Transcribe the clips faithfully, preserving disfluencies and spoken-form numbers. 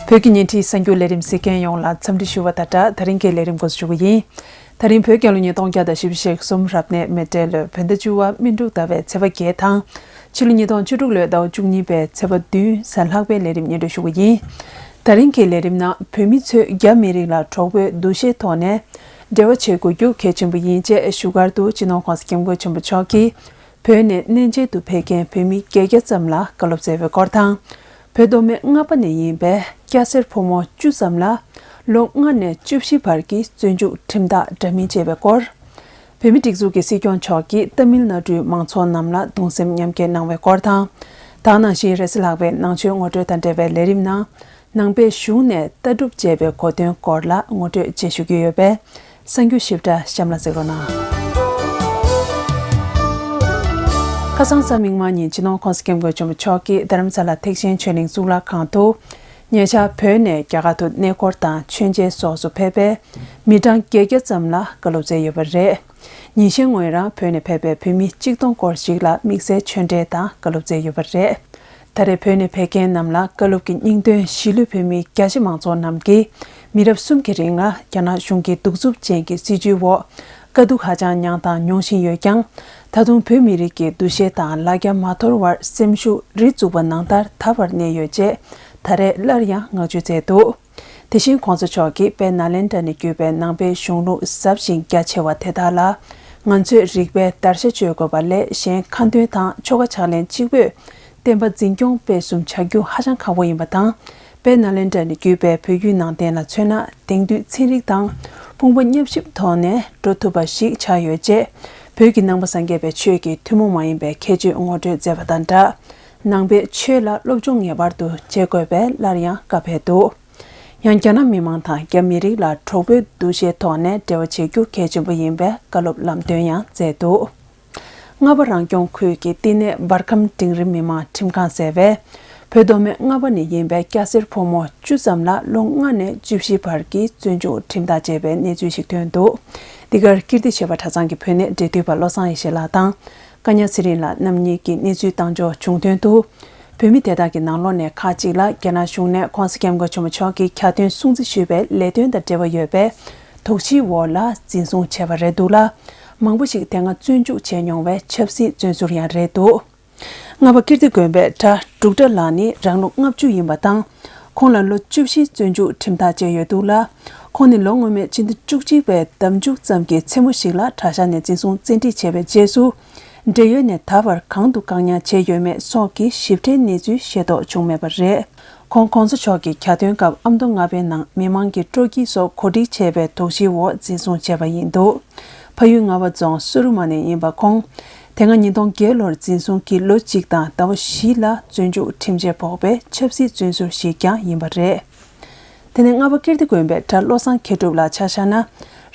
བོད་ཀྱི་ཉལ་ཁྲིའི་གསར་འགྱུར་ལས་རིམ་གཟིགས་མཁན་ཡོངས་ལ་འཚམས་འདྲི་ཞུ་བ་དང་སྦྲགས། ད་རིང་གི་ལས་རིམ་འགོ་འཛུགས་ཞུ་གི་ཡིན། ད་རིང་བོད་རྒྱལ་ལོ་ཉིས་སྟོང་བརྒྱ་དང་བཞི་བཅུ་ཞེ་གསུམ་རབ་གནས་མེ་སྤྲེལ་ལོའི་བོད་ཟླ་བཅུ་པ་སྨིན་དྲུག་ཟླ་བའི་ཚེས་པ་བརྒྱད་དང་། ཕྱི་ལོ་ཉིས་སྟོང་བཅུ་དྲུག་ལོའི་ཟླ་བ་བཅུ་གཉིས་པའི་ཚེས་པ་བདུན་གཟའ་ལྷག་པའི་ལས་རིམ་སྙན་སྒྲོན་ཞུ་གི་ཡིན། ད་རིང་གི་ལས་རིམ་ནང་བོད་མི་ཚོས་རྒྱ་མི་རིགས་ལ་གྲོགས་པོའི་འདུ་ཤེས་ཐོག་ནས་འབྲེལ་བ་བྱེད་དགོས་རྒྱུ་གལ་ཆེན་པོ་ཡིན་ཅེས་བཞུགས་སྒར་དུ་སྤྱི་ནོར་༸གོང་ས་༸སྐྱབས་མགོན་ཆེན་པོ་མཆོག་གིས། བོད་ནས་གནས་མཇལ་དུ་ཕེབས་མཁན་བོད་མི་བརྒྱད་བརྒྱ་ཙམ་ལ་བཀའ་སློབ་སྩལ་བའི་སྐོར་དང་། བོད་མདོ་སྨད་རྔ་པ་ནས་ཡིན་པའི་སྐྱ་སེར་ཕོ་མོ་བཅུ་ཙམ་ལ་ལོ་ལྔ་ནས་བཅུ་བཞི་བར་གྱི་བཙོན་འཇུག་ཁྲིམས་ཐག་འདྲ་མིན་བཅད་པའི་སྐོར། བོད་མིའི་སྒྲིག་འཛུགས་ཀྱི་སྲིད་སྐྱོང་མཆོག་གིས་ཏཱ་མིལ་ནཱ་ཌུའི་མང་ཚོགས་རྣམས་ལ་གདུང་སེམས་མཉམ་སྐྱེད་གནང་བའི་སྐོར་དང་། ད་ག་ནང་བཞིན་རེས་གཟའ་ལྷག་པའི་ནང་ཆོས་ངོ་སྤྲོད་དང་འབྲེལ་བའི་ལས་རིམ་ནང་། ནང་པའི་གཞུང་ནས་ལྟ་གྲུབ་ཅེས་པའི་གོ་དོན་སྐོར་ལ་ངོ་སྤྲོད་བཅས་ཞུ་རྒྱུ་ཡོད་པས། གསར་འགྱུར་ཞིབ་ཕྲ་གཤམ་ལ་གཟིགས་རོགས་གནང་། ཁ་སང་གཟའ་མིག་དམར་ཉིན་སྤྱི་ནོར་༸གོང་ས་༸སྐྱབས་མགོན་ཆེན་པོ་མཆོག་གིས་རྡ་རམ་ས་ལ་ཐེག་ཆེན་ཆོས་གླིང་གཙུག་ལག་ཁང་དུ། ཉེ་ཆར་བོད་ནས་རྒྱ་གར་དུ་གནས་སྐོར་དང་མཆོད་མཇལ་སོགས་སུ་ཕེབས་པའི་མི་གྲངས་བརྒྱད་བརྒྱ་ཙམ་ལ་བཀའ་སློབ་སྩལ་ཡོད་པ་རེད། ཉིན་ཤས་སྔོན་རང་བོད་ནས་ཕེབས་པའི་བོད་མི་གཅིག་སྟོང་སྐོར་ཞིག་ལ་དམིགས་བསལ་ཆོས་འབྲེལ་དང་བཀའ་སློབ་སྩལ་ཡོད་པ་རེད། ད་རེས་བོད་ནས་ཕེབས་མཁན་རྣམས་ལ་བཀའ་སློབ་ཀྱི་སྙིང་དོན། གཞིས་ལུས་བོད་མི་རྒྱ་ཆེ་མང་ཚོགས་རྣམས་ཀྱིས་མི་རབས་གསུམ་གྱི་རིང་ལ་རྒྱ་ནག་གཞུང་གི་གདུག་རྩུབ་ཅན་གྱི་སྲིད་བྱུས་འོག་དཀའ་སྡུག་ཧ་ཅང་མྱངས་དང་མྱོང་བཞིན་ཡོད་ཀྱང་། ད་དུང་བོད་མི་རིགས་ཀྱི་འདུ་ཤེས་དང་ལ་རྒྱ་མ་དོར་བར་སེམས་ཤུགས་རི་བཙུགས་པ་ནང་ལྟར་དར་བར་གནས་ཡོད་ཅེས་ད་རེས་སླར་ཡང་བསྔགས་བརྗོད་མཛད་འདུག་དེ་བཞིན་གོང་ས་མཆོག་གིས་དཔལ་ནཱ་ལེནྡྲ་ནས་བརྒྱུད་པའི་ནང་པའི་གཞུང་ལུགས་ཟབ་ཞིང་རྒྱ་ཆེ་བ་དེ་དག་ལ་ང་ཚོས་རིགས་པའི་བརྡར་ཤ་གཅོད་དགོས་པ་ལས་གཞན་ཁ་འདོན་དང་ཆོ་ག་ཕྱག་ལེན་གཅིག་པུས་བསྟན་པ་འཛིན་སྐྱོང་སྤེལ་གསུམ་བྱ་རྒྱུ་ཧ་ཅང་ཁག་པོ་ཡིན་པ་དང་། དཔལ་ནཱ་ལེནྡྲ་ནས་བརྒྱུད་པའི་བོད་བརྒྱུད་ནང་བསྟན་ལ་མཚོན་ན། དེང་དུས་ཚན་རིག་དང་དཔུང་པ་མཉམ་གཤིབ་ཐོག་ནས་འགྲོ་ཐུབ་པ་ཞིག་ཆགས་ཡོད་ཅེས། བོད་ཀྱི་ནང་པ་སངས་རྒྱས་པའི་ཆོས་ཀྱི་ཐུན་མོང་མ་ཡིན་པའི་ཁྱད་ཆོས་ངོ་སྤྲོད་མཛད་པ་དང་སྦྲགས། ནང་པའི་ཆོས་ལ་སློབ་སྦྱོང་ངེས་པར་དུ་བྱེད་དགོས་པའི་སླར་ཡང་བཀའ་ཕེབས་འདུག་ཡང་རྒྱ་ནག་མི་མང་དང་རྒྱ་མི་རིགས་ལ་གྲོགས་པོའི་འདུ་ཤེས་ཐོག་ནས་འབྲེལ་བ་བྱེད་རྒྱུ་གལ་ཆེན་པོ་ཡིན་པའི་བཀའ་སློབ་ལམ་སྟོན་ཡང་མཛད་འདུག་རྔ་པ་རང་སྐྱོང་ཁུལ་གྱི་བསྟི་གནས་འབར་ཁམས་འབྲིང་རིམ་མི་དམངས་ཁྲིམས་ཁང་ཟེར་བས། བོད་མདོ་སྨད་རྔ་པ་ནས་ཡིན་པའི་སྐྱ་སེར་ཕོ་མོ་བཅུ་ཙམ་ལ་ལོ་ལྔ་ནས་བཅུ་བཞི་བར་གྱི་བཙོན་འཇུག་ཁྲིམས་ཐག་བཅད་པའི་གནས་ཚུལ་ཞིག་ཐོན་འདུག་འདི་གར་ཀིརྟི་བྱེས་པ་གྲྭ་ཚང་གི་བུ་གནས་འབྲེལ་མཐུད་པ་བློ་བཟང་ཡེ་ཤེས་ལགས་དང་། ཀ་ཉ་ཚེ་རིང་ལགས་རྣམ་གཉིས་ཀྱིས་གནས་ཚུལ་བཏང་འབྱོར་བྱུང་དོན་དུ། བོད་མི་དེ་དག་གི་ནང་ལོགས་ནས་ཁག་ཅིག་ལ་རྒྱ་ནག་གཞུང་ནས་གོང་ས་༸སྐྱབས་མགོན་ཆེན་པོ་མཆོག་གིས་གྱ་སྟོན་སྲུང་བརྩི་ཞུས་པའི་ལས་དོན་དང་འབྲེལ་བ་ཡོད་པའི་དོགས་གཞིའི་འོག་ལ་འཛིན་བཟུང་བྱས་པ་རེད་འདུག་ལ། མང་པོ་ཞིག་དེ་སྔ་བཙོན་འཇུག་བྱས་མྱོང་བའི་ཆབ་སྲིད་བཙོན་ཟུར་ཡང་རེད་འདུག་རྔ་པ་ཀིརྟི་དགོན་པའི་གྲྭ་འབྲུག་སྒྲ་ལགས་ནི་རང་ལོ་ལྔ་བཅུ་ཡིན་པ་དང་། ཁོང་ལ་ལོ་བཅུ་བཞི་བཙོན་འཇུག་ཁྲིམས་ཐག་བཅད་ཡོད་འདུག་ལ། ཁོང་ནི་ལོ་སྔོན་མའི་སྤྱི་ཟླ་བཅུ་གཅིག་པའི་ཟླ་མཇུག་ཙམ་གྱི་མཚན་མོ་ཞིག་ལ་གྲྭ་ཤག་ནས་འཛིན་བཟུང་བཙན་ཁྲིད་བྱས་པའི་རྗེས་སུ། འབྲེལ་ཡོད་ནས་ད་བར་གང་དུ་བཀག་ཉར་བྱས་ཡོད་མེད་སོགས་ཀྱི་ཞིབ་ཕྲའི་གནས་ཚུལ་ཤེས་རྟོགས་བྱུང་མེད་པ་རེད། ཁོང་གོང་ས་མཆོག་གི་གྱ་སྟོན་སྐབས་ཨ་མདོ་རྔ་པའི་ནང་མི་མང་གི་སྤྲོ་སྐྱིད་སོགས་གོ་སྒྲིག་བྱས་པའི་དོགས་གཞིའི་འོག་འཛིན་བཟུང་བྱས་པ་ཡིན་འདུག་ཕ་ཡུལ་རྔ་བ་རྫོང་སུ་རུ་མ་ནས་ཡིན་པ་ཁོང་། དེ་སྔ་ཉིས་སྟོང་བརྒྱད་ལོར་འཛིན་བཟུང་གིས་ལོ་གཅིག་དང་ཟླ་བ་བཞི་ལ་བཙོན་འཇུག་ཁྲིམས་ཆད་ཕོག་པའི་ཆབ་སྲིད་བཙོན་ཟུར་ཞིག་ཀྱང་ཡིན་པ་རེད། དེ་ནས་རྔ་བ་ཀིརྟི་དགོན་པའི་གྲྭ་བློ་བཟང་མཁས་གྲུབ་ལགས་ཆ་བཞག་ན།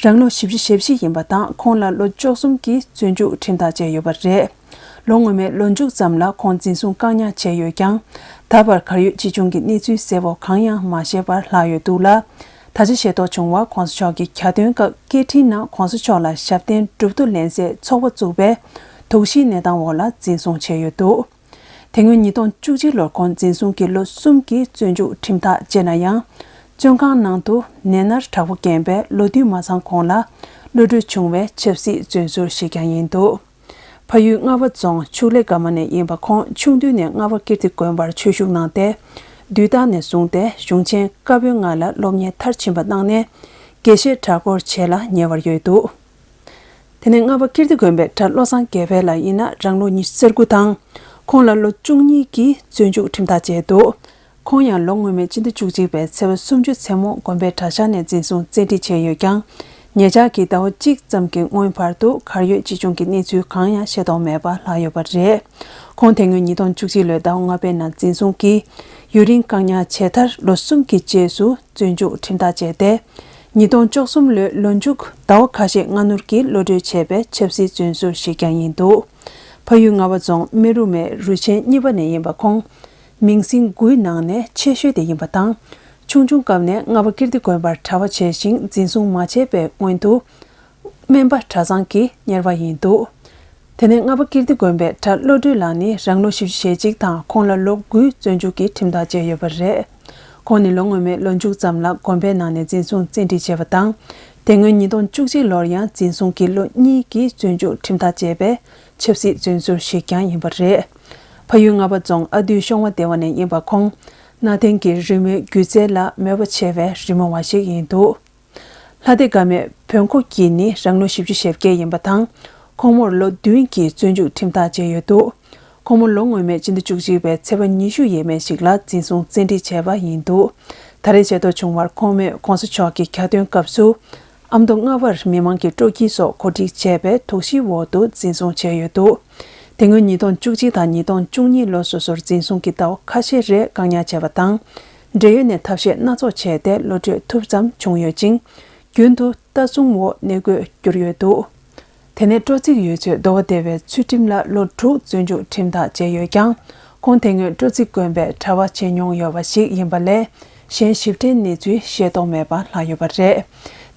རང་ལོ་བཞི་བཅུ་ཞེ་བཞི་ཡིན་པ་དང་ཁོང་ལ་ལོ་བཅུ་གསུམ་གྱི་བཙོན་འཇུག་ཁྲིམས་ཐག་བཅད་ཡོད་པ་རེད། ལོ་སྔོན་མའི་ལོ་མཇུག་ཙམ་ལ་ཁོང་འཛིན་བཟུང་བཀག་ཉར་བྱས་ཡོད་ཀྱང་། ད་བར་གར་ཡོད་ཅི་བྱུང་གི་གནས་ཚུལ་གསལ་པོ་གང་ཡང་མ་ཤེས་པར་ལྷག་ཡོད་འདུག་ལ། ད་ཆ་ཤེས་རྟོགས་བྱུང་བར་གོང་ས་མཆོག་གི་གྱ་སྟོན་སྐབས་སྐད་འཕྲིན་ནང་གོང་ས་མཆོག་ལ་ཞབས་བརྟན་གྲུབ་ཐོབ་ལེན་སའི་ཚོགས་པ་བཙུགས་པའི་དོགས་གཞིའི་གནས་སྟངས་འོག་ལ་འཛིན་བཟུང་བྱས་ཡོད་འདུག་དེ་སྔོན་ཉིས་སྟོང་བཅུ་གཅིག་ལོར་ཁོང་འཛིན་བཟུང་གིས་ལོ་གསུམ་གྱི་བཙོན་འཇུག་ཁྲིམས་ཐག་བཅད་ན་ཡང་། བཙོན་ཁང་ནང་དུ་ནད་མནར་དྲག་པོ་རྐྱེན་པས་ལོ་དུས་མ་ཚང་གོང་ལ་གློད་གྲོལ་བྱུང་བའི་ཆབ་སྲིད་བཙོན་ཟུར་ཞིག་ཀྱང་ཡིན་འདུག་ཕ་ཡུལ་རྔ་བ་རྫོང་ཕྱུགས་ལས་དགའ་མ་ནས་ཡིན་པ་ཁོང་ཆུང་དུས་ནས་རྔ་བ་ཀིརྟི་དགོན་པར་ཆོས་ཞུགས་གནང་སྟེ། དུས་རྟག་ནས་བཟུང་སྟེ་གཞུང་ཆེན་བཀའ་པོད་ལྔ་ལ་སློབ་གཉེར་མཐར་ཕྱིན་པ་གནང་ནས། དགེ་བཤེས་གྲྭ་སྐོར་བྱེད་ལ་ཉེ་བར་ཡོད་འདུག་དེ་ནས་རྔ་བ་ཀིརྟི་དགོན་པའི་གྲྭ་བློ་བཟང་དགེ་འཕེལ་ལགས་ཡིན་ན་རང་ལོ་ཉི་ཤུ་རྩ་དགུ་དང་། ཁོང་ལ་ལོ་བཅུ་གཉིས་ཀྱི་བཙོན་འཇུག་ཁྲིམས་ཐག་བཅད་འདུག་ཁོང་ཡང་ལོ་སྔོན་མའི་སྤྱི་ཟླ་བཅུ་གཅིག་པའི་ཚེས་པ་སུམ་ཅུ་མཚན་མོ་དགོན་པའི་གྲྭ་ཤག་ནས་འཛིན་བཟུང་བཙན་ཁྲིད་བྱས་ཡོད་ཀྱང་། ཉེ་ཆར་གྱི་ཟླ་བ་གཅིག་ཙམ་གྱི་སྔོན་བར་དུ་གར་ཡོད་ཅི་བྱུང་གི་གནས་ཚུལ་གང་ཡང་ཤེས་རྟོགས་མེད་པ་ལྷག་ཡོད་པ་རེད། ཁོང་དེ་སྔོན་ཉིས་སྟོང་བཅུ་གཅིག་ལོའི་ཟླ་བ་ལྔ་པའི་ནང་འཛིན་བཟུང་གིས་ཡུན་རིང་བཀག་ཉར་བྱས་མཐར་ལོ་གསུམ་གྱི་རྗེས་སུ་བཙོན་འཇུག་ཁྲིམས་ཐག་བཅད་དེ། ཉིས་སྟོང་བཅུ་གསུམ་ལོའི་ལོ་མཇུག་ཟླ་བ་ཁ་ཤས་སྔ་སྣུར་གྱིས་གློད་གྲོལ་བྱས་པའི་ཆབ་སྲིད་བཙོན་ཟུར་ཞིག་ཀྱང་ཡིན་འདུག་ཕ་ཡུལ་རྔ་བ་རྫོང་སྨེ་རུ་མའི་རུ་ཆེན་གཉིས་པ་ནས་ཡིན་པ་ཁོང་། མིང་སྲིང་དགུའི་ནང་ནས་ཆེ་ཤོས་དེ་ཡིན་པ་དང་། ཆུང་ཆུང་སྐབས་ནས་རྔ་བ་ཀིརྟི་དགོན་པར་གྲྭ་པ་བྱས་ཤིང་འཛིན་བཟུང་མ་བྱས་པའི་སྔོན་དུ། སྨན་པ་གྲྭ་ཚང་གི་གཉེར་པ་ཡིན་འདུག་དེ་ནས་རྔ་བ་ཀིརྟི་དགོན་པའི་གྲྭ་བློ་གྲོས་ལགས་ནི་རང་ལོ་བཞི་བཅུ་ཞེ་གཅིག་དང་ཁོང་ལ་ལོ་དགུའི་བཙོན་འཇུག་གི་ཁྲིམས་ཐག་བཅད་ཡོད་པ་རེད། ཁོང་ནི་ལོ་སྔོན་མའི་ལོ་མཇུག་ཙམ་ལ་དགོན་པའི་ནང་ནས་འཛིན་བཟུང་བཙན་ཁྲིད་བྱས་པ་དང་། དེ་སྔོན་ཉིས་སྟོང་བཅུ་གཅིག་ལོར་ཡང་འཛིན་བཟུང་གིས་ལོ་གཉིས་ཀྱི་བཙོན་འཇུག་ཁྲིམས་ཐག་བཅད་པའི་ཆབ་སྲིད་བཙོན་ཟུར་ཞིག་ཀྱང་ཡིན་པ་རེད། ཕ་ཡུལ་རྔ་པ་རྫོང་ཨ་འདུས་ཤོང་བ་སྡེ་བ་ནས་ཡིན་པ་ཁོང་། གནའ་དེང་གི་རི་མོའི་སྒྱུ་རྩལ་ལ་མོས་པ་ཆེ་བའི་རི་མོ་བ་ཞིག་ཡིན་འདུག་ལྷ་སྡེ་དགའ་མེད་བོན་ཁོ་སྐྱིད་ནི་རང་ལོ་བཞི་བཅུ་ཞེ་བརྒྱད་ཡིན་པ་དང་། ཁོང་མོར་ལོ་བདུན་གྱི་བཙོན་འཇུག་ཁྲིམས་ཐག་བཅད་ཡོད་འདུག་ཁོང་མོ་ལོ་སྔོན་མའི་སྤྱི་ཟླ་བཅུ་གཅིག་པའི་ཚེས་པ་ཉི་ཤུ་ཡས་མས་ཤིག་ལ་འཛིན་བཟུང་བཙན་ཁྲིད་བྱས་པ་ཡིན་འདུག་ད་རེས་ཆེད་གཏོགས་བྱུང་བར་ཁོང་མོས་གོང་ས་མཆོག་གི་གྱ་སྟོན་སྐབས་སུ། ཨ་མདོ་རྔ་བར་མི་མང་གི་སྤྲོ་སྐྱིད་སོགས་གོ་སྒྲིག་བྱས་པའི་དོགས་གཞིའི་འོག་ཏུ་འཛིན་བཟུང་བྱས་ཡོད་འདུག་དེ་སྔོན་ཉིས་སྟོང་བཅུ་གཅིག་དང་ཉིས་སྟོང་བཅུ་གཉིས་ལོ་སོ་སོར་འཛིན་བཟུང་གི་ཟླ་བ་ཁ་ཤས་རེ་བཀག་ཉར་བྱས་པ་དང་། འབྲེལ་ཡོད་ནས་ཐབས་ཤེས་སྣ་ཚོགས་བྱས་ཏེ་གློད་གྲོལ་ཐུབ་ཙམ་བྱུང་ཡོད་ཅིང་། རྒྱུན་དུ་ལྟ་སྲུང་འོག་གནས་དགོས་གྱུར་ཡོད་འདུག་དེ་ནས་སྤྲོ་ཚིགས་ཡུལ་ཚོའི་མདོ་བ་སྡེ་བའི་ཚུལ་ཁྲིམས་ལ་ལོ་དྲུག་བཙོན་འཇུག་ཁྲིམས་ཐག་བཅད་ཡོད་ཀྱང་། ཁོང་དེ་སྔོན་སྤྲོ་ཚིགས་དགོན་པའི་གྲྭ་པ་བྱས་མྱོང་ཡོད་པ་ཞིག་ཡིན་པ་ལས། གཞན་ཞིབ་ཕྲའི་གནས་ཚུལ་ཤེས་རྟོགས་མེད་པ་ལྷག་ཡོད་པ་རེད།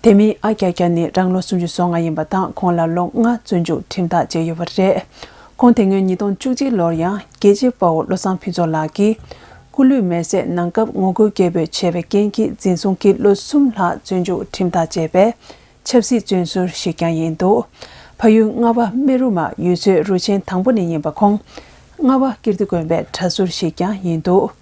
དེ་མིན་ཨ་ཀྱ་ཀྱ་ནི་རང་ལོ་སུམ་ཅུ་སོ་ལྔ་ཡིན་པ་དང་། ཁོང་ལ་ལོ་ལྔ་བཙོན་འཇུག་ཁྲིམས་ཐག་བཅད་ཡོད་པ་རེད། ཁོང་དེ་སྔོན་ཉིས་སྟོང་བཅུ་གཅིག་ལོར་ཡང་རྒྱལ་གཅེས་དཔའ་བོ་བློ་བཟང་ཕུན་ཚོགས་ལགས་ཀྱིས་སྐུ་ལུས་མེར་སྲེག་གནང་སྐབས་ངོ་རྒོལ་སྐད་འབོད་བྱས་པའི་རྐྱེན་གྱིས་འཛིན་བཟུང་གིས་ལོ་གསུམ་ལྷག་བཙོན་འཇུག་ཁྲིམས་ཐག་བཅད་པའི་ཆབ་སྲིད་བཙོན་ཟུར་ཞིག་ཀྱང་ཡིན་འདུག་ཕ་ཡུལ་རྔ་བ་སྨན་རུ་མ་ཡུལ་ཚོའི་རུ་ཆེན་དང་པོ་ནས་ཡིན་པ་ཁོང་། རྔ་བ་ཀིརྟི་དགོན་པའི་གྲྭ་ཟུར་ཞིག་ཀྱང་ཡིན་འདུག་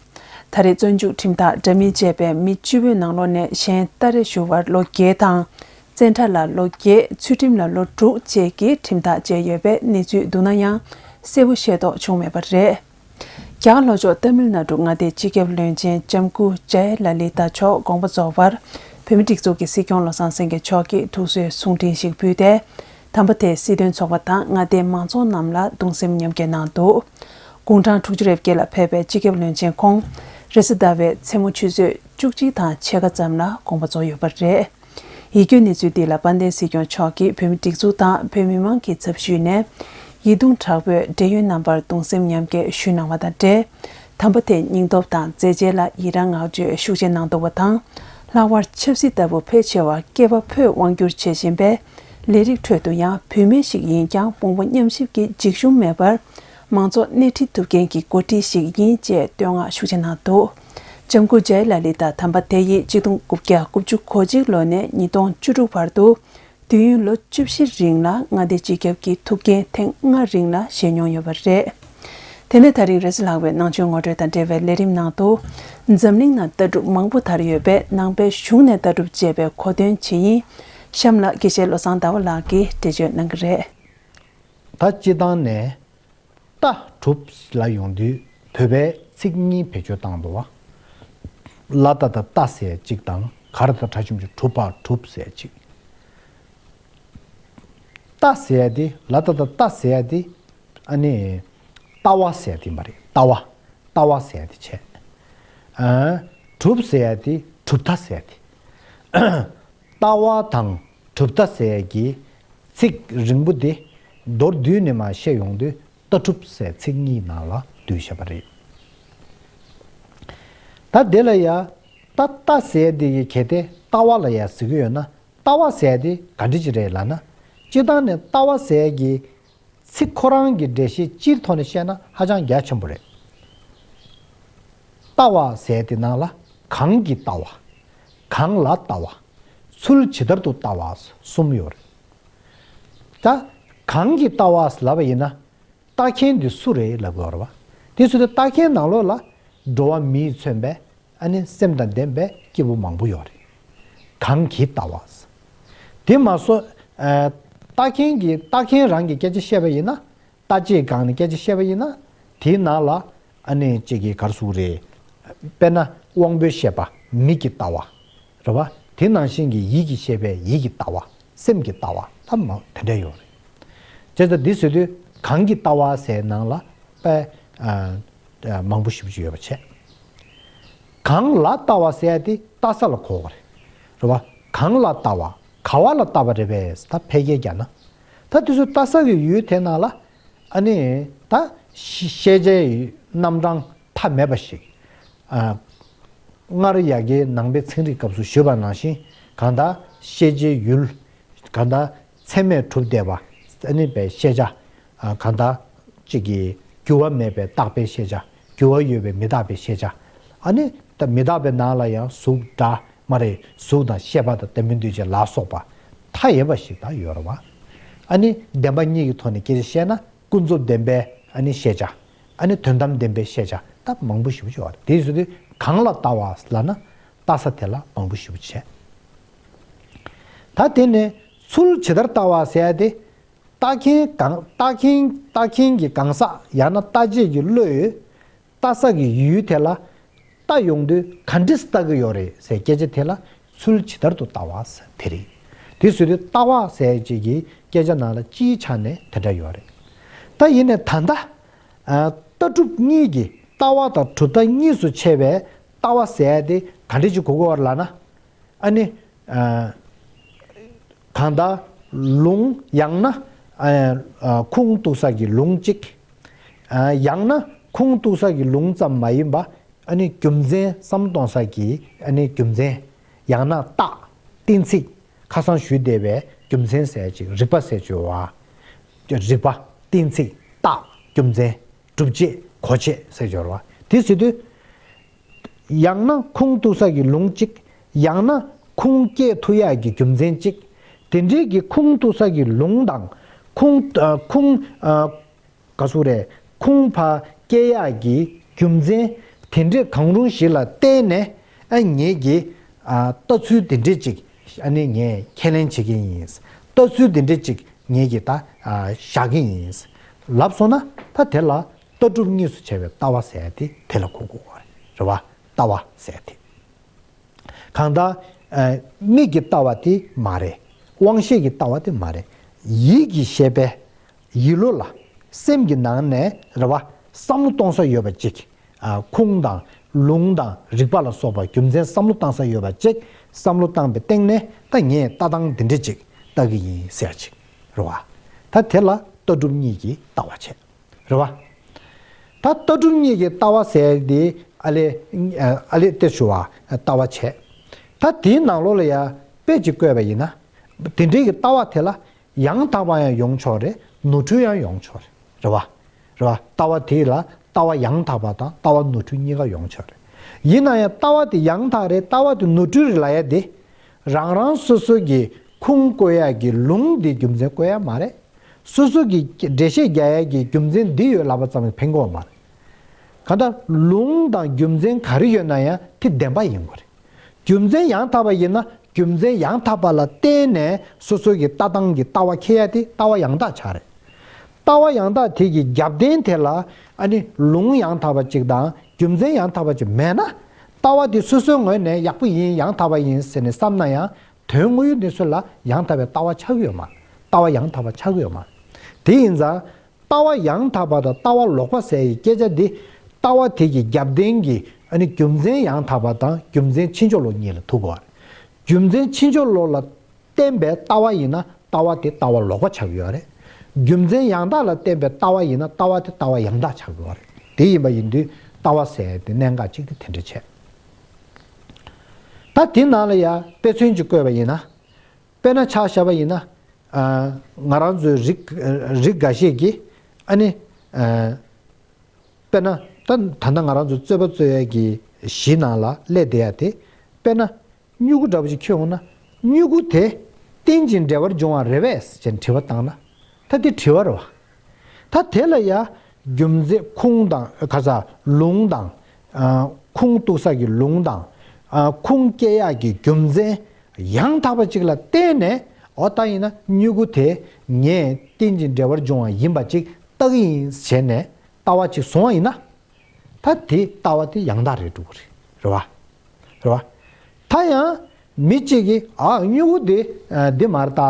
ད་རེས་བཙོན་འཇུག་ཁྲིམས་ཐག་འདྲ་མིན་བཅད་པའི་མི་བཅུ་པོའི་ནང་ལོགས་ནས་གཞན་ལྟ་རེ་ཞུ་བར་ལོ་བརྒྱད་དང་། བཙན་ཁྲ་ལ་ལོ་བརྒྱད། ཚུལ་ཁྲིམས་ལ་ལོ་དྲུག་བཅས་ཀྱི་ཁྲིམས་ཐག་བཅད་ཡོད་པའི་གནས་ཚུལ་འདུག་ན་ཡང་གསལ་པོ་ཤེས་རྟོགས་བྱུང་མེད་པ་རེད། རྒྱ་གར་ལྷོ་ཕྱོགས་ཏ་མིལ་ནཱ་ཌུ་མངའ་སྡེའི་སྤྱི་ཁྱབ་བློན་ཆེན་ལྕམ་སྐུ་ཇཱ་ཡ་ལ་ལི་ཏཱ་མཆོག་དགོངས་པ་རྫོགས་པར། བོད་མིའི་སྒྲིག་འཛུགས་ཀྱི་སྲིད་སྐྱོང་བློ་བཟང་སེང་གེ་མཆོག་གིས་ཐུགས་གསོའི་གསུང་འཕྲིན་ཞིག་ཕུལ་ཏེ། དམ་པ་དེས་སྲིད་དོན་ཚོགས་པ་དང་མངའ་སྡེའི་མང་ཚོགས་རྣམས་ལ་གདུང་སེམས་མཉམ་སྐྱེད་གནང་འདུག་དགུང་གྲངས་དྲུག་ཅུ་རེ་བརྒྱད་ལ་ཕེབས་པའི་སྤྱི་ཁྱབ་བློན་ཆེན་ཁོང་། རེས་གཟའ་ཟླ་བའི་མཚན་མོ་ཆུ་ཚོད་བཅུ་གཅིག་དང་ཕྱེད་ཀ་ཙམ་ལ་དགོངས་པ་རྫོགས་ཡོད་པ་རེད། ཡིད་སྐྱོའི་གནས་ཚུལ་འདི་ལ་དཔལ་ལྡན་སྲིད་སྐྱོང་མཆོག་གིས་བོད་མི་སྒྲིག་འཛུགས་དང་བོད་མི་མང་གི་ཚབ་ཞུས་ནས། ཡིད་གདུང་དྲག་པོས་འབྲེལ་ཡོད་རྣམ་པར་གདུང་སེམས་མཉམ་སྐྱེད་ཞུས་གནང་བ་དང་འབྲེལ། དམ་པ་དེའི་སྙིང་སྟོབས་དང་མཛད་རྗེས་ལ་ཡི་རངས་བསྔགས་བརྗོད་ཤུགས་ཆེ་གནང་འདུག་པ་དང་། ལྷག་པར་ཆབ་སྲིད་ལྟ་བུ་ཕལ་ཆེ་བ་སྐྱེས་པ་ཕོས་དབང་བསྒྱུར་བྱེད་བཞིན་པའི་ལས་རིགས་ཁྲོད་དུ་ཡང་བུད་མེད་ཞིག་ཡིན་ཀྱང་དཔུང་པ་མཉམ་གཤིབ་ཀྱི་འཇིགས་ཞུམ་མེད་པར། མང་ཚོགས་སྣེ་ཁྲིད་ཐུབ་མཁན་གྱི་འགོ་ཁྲིད་ཞིག་ཡིན་ཅེས་བསྟོད་བསྔགས་ཤུགས་ཆེ་གནང་འདུག་ལྕམ་སྐུ་ཇཱ་ཡ་ལ་ལི་ཏཱ་དམ་པ་དེ་ཡིས་ཆིག་སྟོང་དགུ་བརྒྱ་དགུ་བཅུ་གོ་གཅིག་ལོ་ནས་ཉིས་སྟོང་བཅུ་དྲུག་བར་དུ། དུས་ཡུན་ལོ་བཅུ་བཞི་རིང་ལ་མངའ་སྡེའི་སྤྱི་ཁྱབ་ཀྱི་ཐུགས་འགན་ཐེངས་ལྔ་རིང་ལ་བཞེས་མྱོང་ཡོད་པ་རེད། དེ་ནས་ད་རིང་རེས་གཟའ་ལྷག་པའི་ནང་ཆོས་ངོ་སྤྲོད་དང་འབྲེལ་བའི་ལས་རིམ་ནང་དུ། འཛམ་གླིང་ནང་ལྟ་གྲུབ་མང་པོ་དར་ཡོད་པས་ནང་པའི་གཞུང་ནས་ལྟ་གྲུབ་ཅེས་པའི་གོ་དོན་ཇི་ཡིན། གཤམ་ལ་དགེ་བཤེས་བློ་བཟང་ཟླ་བ་ལགས་ཀྱིས་འགྲེལ་བརྗོད་གནང་གི་རེད། ད་སྤྱི་བཏང་ནས་ལྟ་གྲུབ་ལ་ཡོང་དུས་བོད་པའི་ཚིག་གཉིས་བེད་སྤྱོད་བཏང་འདུག་བ། ལ་ཏ་བཏགས་ལྟ་ཟེར་གཅིག་དང་ག་ར་བཏགས་སྒྲ་ཞབས་ཀྱུ་གྲུབ་པ་གྲུབ་ཟེར་གཅིག་ལྟ་ཟེར་ཡ་དེ་ལ་ཏ་བཏགས་ལྟ་ཟེར་ཡ་དེ་ཨ་ནི་ལྟ་བ་ཟེར་ཡ་དེ་མ་རེད། ལྟ་བ། ལྟ་བ་ཟེར་ཡ་དེ་བྱས། ཨ། གྲུབ་ཟེར་ཡ་དེ་གྲུབ་མཐའ་ཟེར་ཡ་དེ། ལྟ་བ་དང་གྲུབ་མཐའ་ཟེར་ཡ་གི་ཚིག་རིང་པོ་དེ་མདོར་བསྡུས་ནས་མར་བཤད་ཡོང་དུས་ལྟ་གྲུབ་ཟེར་ཚིག་གཉིས་ནང་ལ་བསྡུས་བཞག་པ་རེད། ད་དེ་ལ་ཡ་ལྟ་ལྟ་ཟེར་ཡ་དེ་གི་གལ་ཏེ་ལྟ་བ་ལ་ཡ་ཟེར་གི་ཡོད་ན་ལྟ་བ་ཟེར་ཡ་དེ་ག་འདྲ་ཅིག་རེད་ལབ་ན། སྤྱིར་བཏང་ནས་ལྟ་བ་ཟེར་ཡ་གི་ཚིག་ཁོ་རང་གི་འགྲེལ་བཤད་སྤྱིའི་ཐོག་ནས་བཤད་ན་ཧ་ཅང་རྒྱ་ཆེན་པོ་རེད། ལྟ་བ་ཟེར་དེ་ནང་ལ་གང་གིས་ལྟ་བ། གང་ལ་ལྟ་བ། ཚུལ་ཇི་ལྟར་དུ་ལྟ་བ་གསུམ་ཡོད་རེད། ད་གང་གིས་ལྟ་བ་ལབ་པ་ཡིན་ན་ལྟ་མཁན་དེ་སུ་རེད་ལབ་དགོས་རེད་བ། དེ་སུ་དེ་ལྟ་མཁན་ནང་ལོགས་ལ་འགྲོ་བ་མིས་མཚོན་པའི་ཨ་ནི་སེམས་དང་ལྡན་པའི་སྐྱེས་བུ་མང་པོ་ཡོད་རེད། གང་གིས་ལྟ་བ། དེ་མ་སོ། ཨ། ལྟ་མཁན་གྱིས་ལྟ་མཁན་རང་གི་སྐད་ཆ་བཤད་པ་ཡིན་ན། ལྟ་བྱེད་སྒང་ནས་སྐད་ཆ་བཤད་པ་ཡིན་ན། དེའི་ནང་ལ་ཨ་ནི་གཅིག་གིས་ག་རེ་ཟེར་དགོས་རེད། དཔེར་ན་དབང་པོའི་ཤེས་པ་མིག་གིས་ལྟ་བ། རེད་བ། དེ་ནང་བཞིན་གྱི་ཡིད་ཀྱིས་ཤེས་པའི་ཡིད་ཀྱིས་ལྟ་བ། སེམས་ཀྱིས་ལྟ་བ་ད་མ་དེ་འདྲ་ཡོད་རེད། བྱས་ཙང་འདི་ཟེར་དུས་གང་གིས་ལྟ་བ་ཟེར་ནང་ལ་དཔེ་ཨ་ཨ་མང་པོ་ཞེ་པོ་ཅིག་ཡོད་པ་བྱས། གང་ལ་ལྟ་བ་ཟེར་ཡ་དེ་ལྟ་ས་ལ་གོ་བ་རེད། རེད་བ། གང་ལ་ལྟ་བ། ག་བ་ལ་ལྟ་བ་རེད་པས་ད་ཕལ་སྐད་རྒྱག་ན། ད་དེ་ཚོ་ལྟ་ས་གི་ཡུལ་དེ་ནང་ལ་ཨ་ནི་ད་ཤེས་བྱའི་རྣམ་གྲངས་མཐའ་མེད་པ་ཞིག་ཨ། སྔར་ཡ་གིའི་ནང་པའི་ཚན་རིག་སྐབས་སུ་ཞུས་པ་ནང་བཞིན་གང་ལྟར་ཤེས་བྱའི་ཡུལ། གང་ལྟར་ཚད་མས་གྲུབ་བསྡད་པ་ཨ་ནི་པའི་ཤེས་བྱ། གང་ལྟར་གཅིག་གིས་འགྱུར་བ་མེད་པའི་རྟག་པའི་ཤེས་བྱ། འགྱུར་བ་ཡོད་པའི་མི་རྟག་པའི་ཤེས་བྱ། ཨ་ནི་ ད་མི་རྟག་པའི་ནང་ལ་ཡང་གཟུགས་སྒྲ་མ་རེད། གཟུགས་དང་ཤེས་པ་དང་ལྡན་མིན་འདུས་བྱས་ལ་སོགས་པ་མཐའ་ཡས་པ་ཞིག་ད་ཡོད་རེད་བ། ཨ་ནི་བདེན་པ་གཉིས་ཀྱི་ཐོག་ནས་སྐད་ཆ་བཤད་ན་ཀུན་རྫོབ་བདེན་པའི་ཨ་ནི་ཤེས་བྱ། ཨ་ནི་དོན་དམ་བདེན་པའི་ཤེས་བྱ་ད་མང་པོ་ཞེ་པོ་ཅིག་ཡོད་རེད། དེའི་ཚུལ་དུ་གང་ལ་ལྟ་བ་ལབ་ན་ལྟ་ས་དེ་ལ་མང་པོ་ཞེ་པོ་བྱས། ད་དེ་ནས་ཚུལ་ཇི་ལྟར་ལྟ་བ་ཟེར་ཡ་དེ། ལྟ་མཁན་གང་ལྟ་མཁན་ལྟ་མཁན་གྱི་གང་ཟག་ཡང་ན་ལྟ་བྱེད་ཀྱི་བློས། ལྟ་ས་གི་ཡུལ་དེ་ལ་ལྟ་ཡོང་དུས་ག་འདྲས་ལྟ་གི་ཡོད་རེད་ཟེར་སྐད་ཆ་དེ་ལ་ཚུལ་ཇི་ལྟར་དུ་ལྟ་བ་ཟེར་དེ་རེད། དེ་བཟོས་དུས་ལྟ་བ་ཟེར་ཅིག་གི་སྐད་ཆ་ནང་ལ་སྤྱིའི་ཆ་ནས་དེ་འདྲ་ཡོད་རེད། ད་ཡིན་ནའི་ད་ལྟ་ཨ་ལྟ་གྲུབ་གཉིས་ཀྱི་ལྟ་བ་དང་གྲུབ་མཐའ་གཉིས་སུ་ཕྱེ་བའི་ལྟ་བ་ཟེར་དེ་ག་འདྲས་ཅིག་གོ་དགོས་པ་རེད་ལབ་ན། ཨ་ནི། ཨ། གང་ལྟར་ལུང་ཡང་ན། ཨ། ཨ། ཁུངས་གཏུགས་ས་ཀྱི་ལུང་གཅིག་ཨ། ཡང་ན་ཁུངས་གཏུགས་ས་ཀྱི་ལུང་ཙམ་མ་ཡིན་པ། ཨ་ནི་རྒྱུ་མཚན་བསམ་བློ་གཏོང་ས་ཀྱི་ཨ་ནི་རྒྱུ་མཚན། ཡང་ན་རྟགས་གཏན་ཚིགས། ཁ་སང་ཞུས་བསྡད་པའི་རྒྱུ་མཚན་ཟེར་ཅིག་རིགས་པ་ཟེར་ཅིག་ཡོད་པ། རིགས་པ་གཏན་ཚིགས་རྟགས་རྒྱུ་མཚན། སྒྲུབ་བྱེད་གོ་བྱེད་ཟེར་ཅིག་ཡོད་རེད་བ། དེ་ཟེར་དུས། ཡང་ན་ཁུངས་གཏུགས་ས་ཀྱི་ལུང་གཅིག་ཡང་ན་ཁུངས་སྐྱེལ་ཐུབ་ཡག་གི་རྒྱུ་མཚན་གཅིག་དེ་འདྲའི་གི་ཁུངས་གཏུགས་ས་ཀྱི་ལུང་དང་། ཁུངས། ཨ། ཁུངས། ཨ། ག་ཟེར་དགོས་རེད། ཁུངས་ཕར་སྐྱེལ་ཡག་གི་རྒྱུ་མཚན་དེ་འདྲའི་གང་རུང་ཞིག་ལ་བརྟེན་ནས། ཨ། ངེད་ཀྱིས། ཨ། ལྟ་ཚུལ་དེ་འདྲའི་ཅིག་ཨ་ནི་ངས་ཁས་ལེན་བྱེད་ཀྱི་ཡིན། ལྟ་ཚུལ་དེ་འདྲའི་ཅིག་ངེད་ཀྱིས་ད། ཨ། བཞག་གི་ཡིན། ལབ་སོང་ན་ད་དེ་ལ། ལྟ་གྲུབ་གཉིས་སུ་ཕྱེ་བའི་ལྟ་བ་ཟེར་ཡ་དེ་དེ་ལ་གོ་དགོས་པ་རེད་བ། ལྟ་བ་ཟེར་ཡ་དེ། གང་ལྟར། ཨ། མིག་གི་ལྟ་བ་དེ་མ་རེད། དབང་ཤེས་ཀྱི་ལྟ་བ་དེ་མ་རེད། ཡིད་ཀྱི་ཤེས་པས་ཡིད་བློ་ལ་སེམས་ཀྱི་ནང་ནས་རེད་བ། བསམ་བློ་གཏོང་ས་ཡོད་པ་ཅིག་ཨ། ཁུངས་དང་ལུང་དང་རིགས་པ་ལ་སོགས་པ་རྒྱུ་མཚན་བསམ་བློ་བཏང་ས་ཡོད་པ་ཅིག་བསམ་བློ་བཏང་པའི་སྟེང་ནས་ད་ངས་ལྟ་སྟངས་འདི་འདྲ་ཅིག་ལྟ་གི་ཡིན་ཟེར་ཅིག་རེད་བ། ད་དེ་ལ་ལྟ་གྲུབ་གཉིས་ཀྱི་ལྟ་བ་བྱས། རེད་བ། ད་ལྟ་གྲུབ་གཉིས་ཀྱི་ལྟ་བ་ཟེར་དེ་ཨ་ལེ། ཨ་ལེ་ཏེ་ཞུ་བ་ལྟ་བ་བྱས། ད་དེའི་ནང་ལོགས་ལ་ཡ་དཔེ་ཅིག་བཀོད་པ་ཡིན་ན། དེ་འདྲའི་གི་ལྟ་བ་དེ་ལ་ཡང་དག་པ་ཡང་ཡོང་ཆོག་རེད། ནོར་འཁྲུལ་ཡང་ཡོང་ཆོག་རེད། རེད་བ། རེད་བ། ལྟ་བ་དེ་ལ་ལྟ་བ་ཡང་དག་པ་དང་ལྟ་བ་ནོར་འཁྲུལ་གཉིས་ཀ་ཡོང་ཆོག་རེད། ཡིན་ན་ཡང་ལྟ་བ་དེ་ཡང་དག་རེད། ལྟ་བ་དེ་ནོར་འཁྲུལ་རེད་ལབ་ཡ་དེ། རང་རང་སོ་སོ་གི་ཁུངས་བཀོད་ཡ་གི་ལུང་དེ་རྒྱུ་མཚན་བཀོད་ཡ་མ་རེད། སོ་སོ་གི་འགྲེལ་བཤད་རྒྱག་ཡ་གི་རྒྱུ་མཚན་འདི་ཡོད་ལབ་པ་ཙམ་གྱིས་ཕན་གྱི་ཡོད་མ་རེད། གང་ལྟར་ལུང་དང་རྒྱུ་མཚན་ག་རེ་ཡོད་ན་ཡང་དེ་བདེན་པ་ཡིན་དགོས་རེད། རྒྱུ་མཚན་ཡང་དག་པ་ཡིན་ན་རྒྱུ་མཚན་ཡང་དག་པ་ལ་བརྟེན་ནས་སོ་སོ་གི་ལྟ་སྟངས་ཀྱི་ལྟ་བ་འཁྱེར་ཡ་དེ་ལྟ་བ་ཡང་དག་ཆགས་རེད། ལྟ་བ་ཡང་དག་དེ་གི་རྒྱབ་རྟེན་དེ་ལ་ཨ་ནི་ལུང་ཡང་དག་པ་ཅིག་དང་རྒྱུ་མཚན་ཡང་དག་པ་ཅིག་མེད་ན། ལྟ་བ་དེ་སོ་སོའི་ངོས་ནས་ཡག་པོ་ཡིན། ཡང་དག་པ་ཡིན་ཟེར་ནས་བསམ་ན་ཡང་དོན་དངོས་ཡོད་གནས་ཚུལ་ལ་ཡང་དག་པའི་ལྟ་བ་ཆགས་ཀྱི་ཡོད་མ་རེད། ལྟ་བ་ཡང་དག་པ་ཆགས་ཀྱི་ཡོད་མ་རེད། དེ་ཡིན་ཙང་། ལྟ་བ་ཡང་དག་པ་དང་ལྟ་བ་ལོག་པ་ཟེར་ཡི་སྐད་ཆ་འདི། ལྟ་བ་དེ་གི་རྒྱབ་རྟེན་གྱི་ཨ་ནི་རྒྱུ་མཚན་ཡང་དག་པ་དང་རྒྱུ་མཚན་ཕྱིན་ཅི་ལོག་གཉིས་ལ་ཐུག་གོ། རྒྱུ་མཚན་ཕྱིན་ཅི་ལོག་ལ་བརྟེན་པའི་ལྟ་བ་ཡིན་ན་ལྟ་བ་དེ་ལྟ་བ་ལོག་པ་ཆགས་ཀྱི་ཡོད་རེད། རྒྱུ་མཚན་ཡང་དག་ལ་བརྟེན་པའི་ལྟ་བ་ཡིན་ན་ལྟ་བ་དེ་ལྟ་བ་ཡང་དག་ཆགས་ཀྱི་ཡོད་རེད། དེ་ཡིན་པ་ཡིན་དུས་ལྟ་བ་ཟེར་ཡ་དེ་གནད་འགག་ཅིག་དེ་དེ་འདྲ་བྱས། ད་དེ་ནང་ལ་ཡ་དཔེ་མཚོན་ཅིག་བཀོད་པ་ཡིན་ན། དཔེར་ན་ཆ་བཞག་པ་ཡིན་ན། ཨ། ང་རང་ཚོའི་རིགས་རིགས་འགའ་ཤས་ཀྱིས་ཨ་ནི། ཨ། དཔེར་ན་ད་ད་ལྟ་ང་རང་ཚོ་རྩོད་པ་རྩོད་ཡས་ཀྱི་གཞི་ནང་ལ་སླེབས་བསྡད་ཡ་དེ། དཔེར་ན་སྨྱུ་གུ་འདྲ་པོ་ཞིག་ཁྱེར་འོང་ན། སྨྱུ་གུ་དེ་རྟེན་ཅིང་འབྲེལ་བར་འབྱུང་བ་རེད་པས་ཅེས་དྲི་བ་བཏང་ན། ད་དེ་དྲི་བ་རེད་བ། ད་དེ་ལ་ཡ་རྒྱུ་མཚན་ཁུངས་དང་ག་ས་ལུང་དང་། ཨ། ཁུངས་གཏུགས་ས་ཀྱི་ལུང་དང་། ཨ། ཁུངས་སྐྱེལ་ཡག་གི་རྒྱུ་མཚན་ཡང་དག་པ་ཅིག་ལ་བརྟེན་ནས། འོ་ད་ཡིན་ན་སྨྱུ་གུ་དེ་ངས་རྟེན་ཅིང་འབྲེལ་བར་འབྱུང་བ་ཡིན་པ་ཅིག་ལྟ་གི་ཡིན་ཟེར་ནས་ལྟ་བ་ཅིག་བཟུང་བ་ཡིན་ན། ད་དེ་ལྟ་བ་དེ་ཡང་དག་རེད་འགྲོ་གི་རེད། རེད་བ། རེད་བ། ད་ཡང་མི་གཅིག་གིས་ཨ་སྨྱུ་གུ་འདི་འདི་མ་རེད་ད།